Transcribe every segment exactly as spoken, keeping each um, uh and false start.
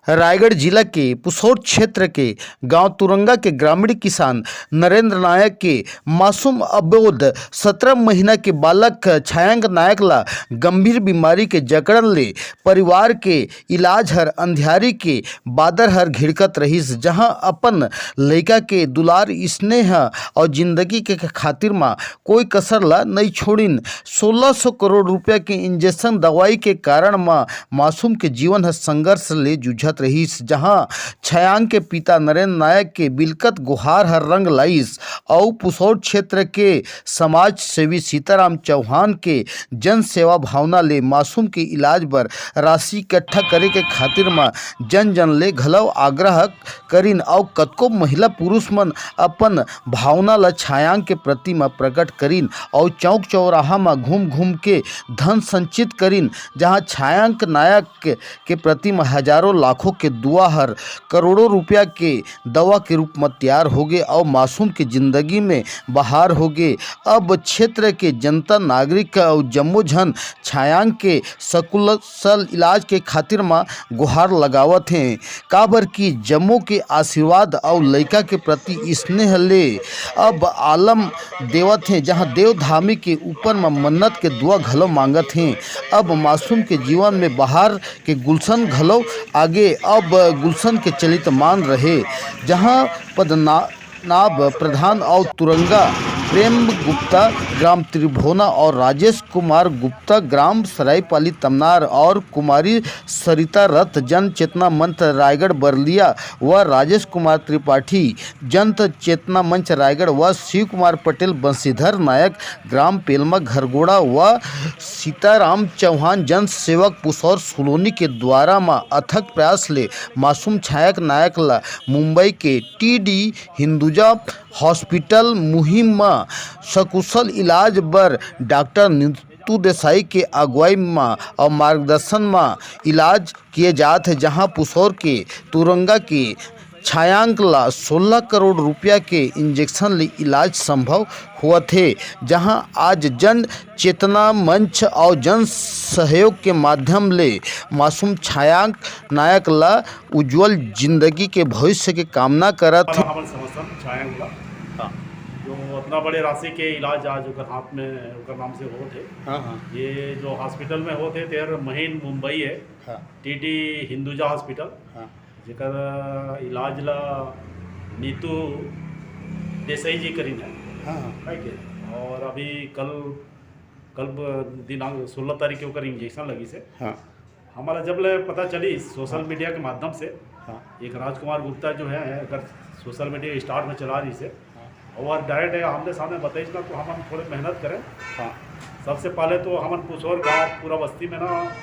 रायगढ़ जिला के पुसौर क्षेत्र के गांव तुरंगा के ग्रामीण किसान नरेंद्र नायक के मासूम अबोध सत्रह महीना के बालक छायांक नायक ला गंभीर बीमारी के जकड़न ले परिवार के इलाज हर अंधियारी के बादर हर घिड़कत रहिस, जहां अपन लइका के दुलार, स्नेह और जिंदगी के खातिर मा कोई कसर ला नइ छोड़िन। सोलह सौ करोड़ रुपया के इंजेक्शन दवाई के कारण म मासूम के जीवन ह संघर्ष ले जूझत रहिस, जहां छयांक के पिता नरेंद्र नायक के बिलकत गुहार ह रंग लाइस अउ पुसौर क्षेत्र के समाज सेवी सीताराम चौहान के जन सेवा भावना ले मासूम के इलाज बर राशि इकट्ठा करे के खातिर म जन जन ले घलव आग्रह करिन अउ कतको महिला पुरुष मन अपन भावना ल छायांक के प्रति म प्रकट करिन अउ चौक चौराहा म घूम घूम के धन संचित करिन, जहां छायांक नायक के, के प्रति म हजारों लाखों के दुआ हर करोड़ों रुपया के दवा के रूप म तैयार होगे अउ मासूम के जिंदगी में बहार होगे। अब क्षेत्र के जनता, नागरिक अउ जम्मो झन छायांक के सकुशल इलाज के खातिर म गुहार लगावत हें, काबर कि जम्मो के आशीर्वाद अउ लइका के प्रति स्नेह ले अब आलम देवत हें, जहां देवधामी के ऊपर म मन्नत के दुआ घलो मांगत हें। अब मासूम के जीवन में बहार के गुलशन घलो आगे, अब गुलशन के चलित मान रहे, जहां पदना नाब प्रधान और तुरंगा प्रेम गुप्ता ग्राम त्रिभुवना और राजेश कुमार गुप्ता ग्राम सरायपाली तमनार और कुमारी सरिता रथ जन चेतना मंच रायगढ़ बरलिया व राजेश कुमार त्रिपाठी जन चेतना मंच रायगढ़ व शिव कुमार पटेल बंशीधर नायक ग्राम पेलमा घरगोड़ा व सीताराम चौहान जन सेवक पुसौर सुलोनी के द्वारा म अथक प्रयास ले मासूम छायक नायक ल मुंबई के टीडी हिंदुजा हॉस्पिटल मुहिम म सकुशल इलाज बर डॉक्टर नीतू देसाई के अगुवाई म अउ मार्गदर्शन म इलाज किए जात हे, जहां पुसौर के तुरंगा के छायांक ला सोलह करोड़ रुपया के इंजेक्शन ले इलाज संभव होवत हे, जहां आज जन चेतना मंच और जन सहयोग के माध्यम ले मासूम छायांक नायक ला उज्जवल जिंदगी के भविष्य के कामना करत हे। हमन समझथन छायांक ला, हाँ। जो अतना बड़े राशि के इलाज आज ओकर हाथ में, ओकर नाम से होत हे। हाँ, हाँ। ये जो हॉस्पिटल में होत हे, तेर महीन मुंबई हे, हाँ। टीडी हिंदुजा हॉस्पिटल, हाँ। जेकर इलाज ला नीतू देसाई जी करिन हे, हाँ, हाँ। है के? और अभी कल, कल ब-, दिनांक सोलह तारीख के ओकर इंजेक्शन लगिस हे। हाँ। हमला जब ले पता चलिस सोशल हाँ। मीडिया के माध्यम से, हाँ। एक राजकुमार गुप्ता जो है, अगर सोशल मीडिया स्टार्ट में चला रहिस हे, हाँ। और डायरेक्ट है, हमने सामने बताइस ना, तो हमन थोड़े मेहनत करें। हाँ। सबसे पहले तो हमन पुसौर गांव पूरा बस्ती में ना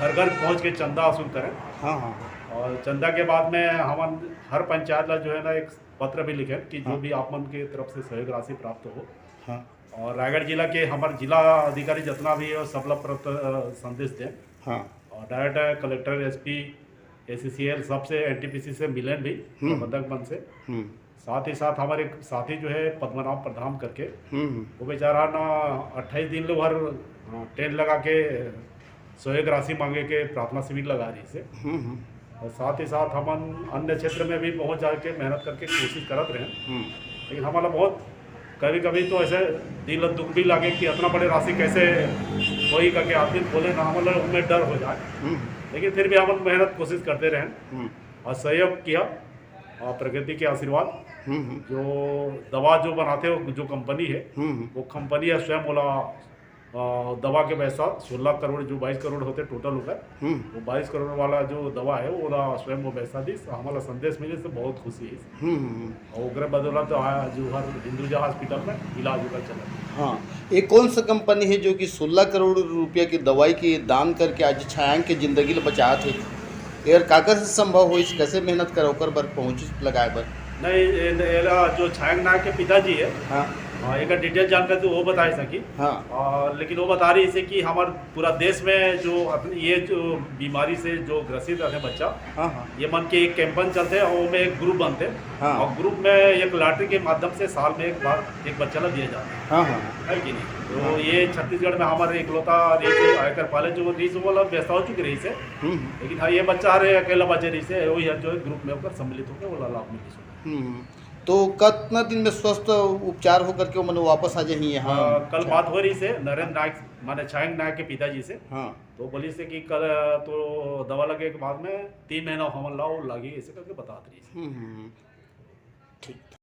घर घर पहुंच के चंदा वसूल करें। हाँ, हाँ। और चंदा के बाद में हमन हर पंचायत ला जो है ना एक पत्र भी लिखें कि जो हाँ। भी आप मन के तरफ से सहयोग राशि प्राप्त हो। हाँ। और रायगढ़ जिला के हमारे जिला अधिकारी जितना भी है, वो सब ला प्रत-, अ, संदेश दें। हाँ। और डायरेक्ट कलेक्टर, एसपी, एससीसीएल, सबसे, एनटीपीसी से मिलें भी, हम्म। प्रबंधक मन से। हम्म। साथ ही साथ हमारे एक साथी जो है पद्मनाभ प्रधान करके, हम्म, हम्म। वो बेचारा ना अट्ठाईस दिन ले हर, अ, टेंट लगा के सहयोग राशि मांगे के प्रार्थना शिविर लगा रहिस हे। हम्म, हम्म। और साथ ही साथ हमन अन्य क्षेत्र में भी पहुंच जाके मेहनत करके कोशिश करत रहे। हम्म। लेकिन हमला बहुत कभी-कभी तो ऐसे दिल दुख भी लागे कि इतना बड़े राशि कैसे होई करके आदमी बोले ना, हमला उनमें डर हो जाए। हम्म। लेकिन फिर भी हमन मेहनत कोशिश करते रहे। हम्म। और सहयोग किया और प्रकृति के आशीर्वाद, हम्म, हम्म। जो दवा जो बनाते हो, जो कंपनी है, हम्म, हम्म। वो कंपनी है स्वयं बोला, अ, दवा के पैसा सोलह करोड़, जो बाईस करोड़ होते टोटल होकर, हम्म। वो बाईस करोड़ वाला जो दवा है, वो ला स्वयं वो पैसा दिस, हमला संदेश मिले से बहुत खुशी है। हम्म, हम्म, हम्म। और ओकरे बदौलत आज हर हिंदुजा हॉस्पिटल में इलाज होकर चला। हाँ, ये कौन सा कंपनी है जो कि सोलह करोड़ रुपया की दवाई की दान करके आज छायांक के जिंदगी ल बचात है? एकर काकर से संभव होइस, कैसे मेहनत करे ओकर बर पहुंचिस लगाए बर? नहीं, ए-, एला जो छायांक नायक के पिताजी है, हाँ। हाँ, एक डिटेल जानकारी तो वो बताए सकी। हाँ। और लेकिन वो बता रही से कि हमारे पूरा देश में जो अपने ये जो बीमारी से जो ग्रसित रहते हैं बच्चा, हाँ हाँ ये मन के एक कैंपन चलते हैं और में एक ग्रुप बनते हैं। हाँ। और ग्रुप में एक लॉटरी के माध्यम से साल में एक बार एक बच्चा ला दिया जाता है हाँ हाँ है कि नहीं? तो ये छत्तीसगढ़ में हमारे इकलौता रही से आयकर पाले जो रही से वो ला व्यवस्था हो चुकी रही से। हम्म लेकिन हाँ, ये बच्चा हरे अकेला बच्चा रही से वही है जो ग्रुप में होकर सम्मिलित होकर वो ला लाभ मिल सके। हम्म। तो कितना दिन में स्वस्थ उपचार होकर के मन वापस आ जाही यहाँ? आ, कल बात हो रही से नरेंद्र नायक माने छायंग नायक के पिताजी से। हाँ। तो बोली से कि कल तो दवा लगे के बाद में तीन महीना हमन लाओ लगी ऐसे करके बतात रही से। हम्म। ठीक।